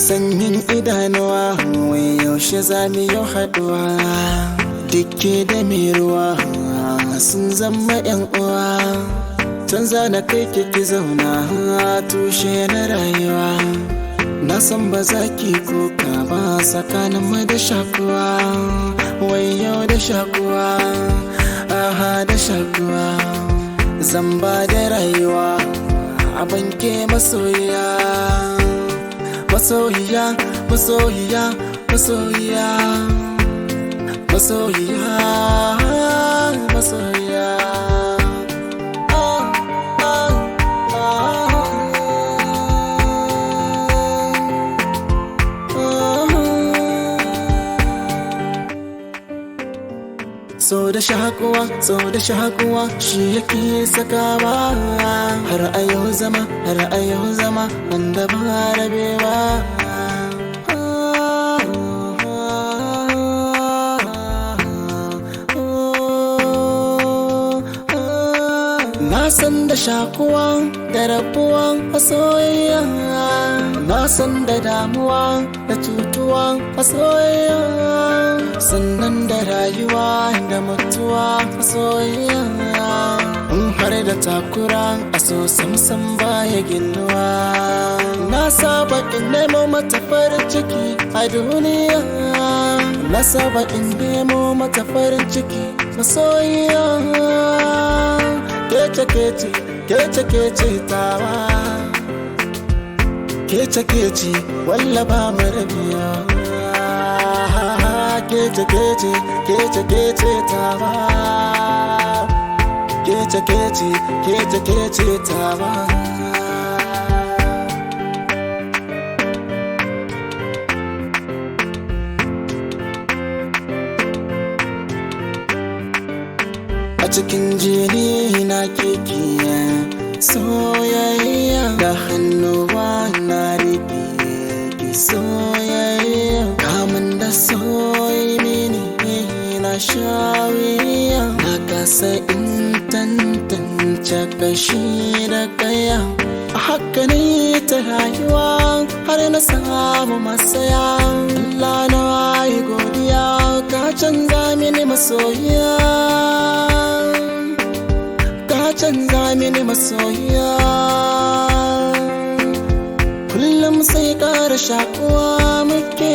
Sanyin idanuwa, wai yaushe za mu yi haɗuwa? Dukke da mai ruwa sun zama yan uwa. Canza na kai ki zauna, tushe na rayuwa. Na san ba za ki koka ba tsakanin mu da shakuwa. Wai yau da shakuwa, aha da shakuwa. Zan ba da rayuwa a banke masoyiya. Masoyiya, masoyiya, masoyiya. Masoyiya, masoyiya. Ah, ah, ah. So da shakuwa, so da shakuwa shi yake sakawa. Har a yau zama, har a yau zama wanda ba rabewa. Na san da shakuwa da rabuwa a soyayya. Na san da damuwa da cutuwa a soyayya. Sannan da rayuwa da mutuwa a soyayya. In har da takura a so samsam baya ginuwa. Na saba in nemo mata farin ciki a duniya. Na saba in nemo mata farin ciki masoyiya. Kece kece, kece kece tawa. Kece kece, walla ba mu rabiya. Kece kece, kece kece tawa. Kece kece, kece kece tawa. A cikin jini na keke soyayya, da hannuwa na rike ki soyayya. Kamun da soyi mini na shawiya. Na kasa in tantance kashi da kaya. A haka ne ta rayuwa har na samu masaya. Allah na yi godiya ka canza mini masoyiya. Ka canza mini masoyiya. Kullum sai ƙara shakuwa muke.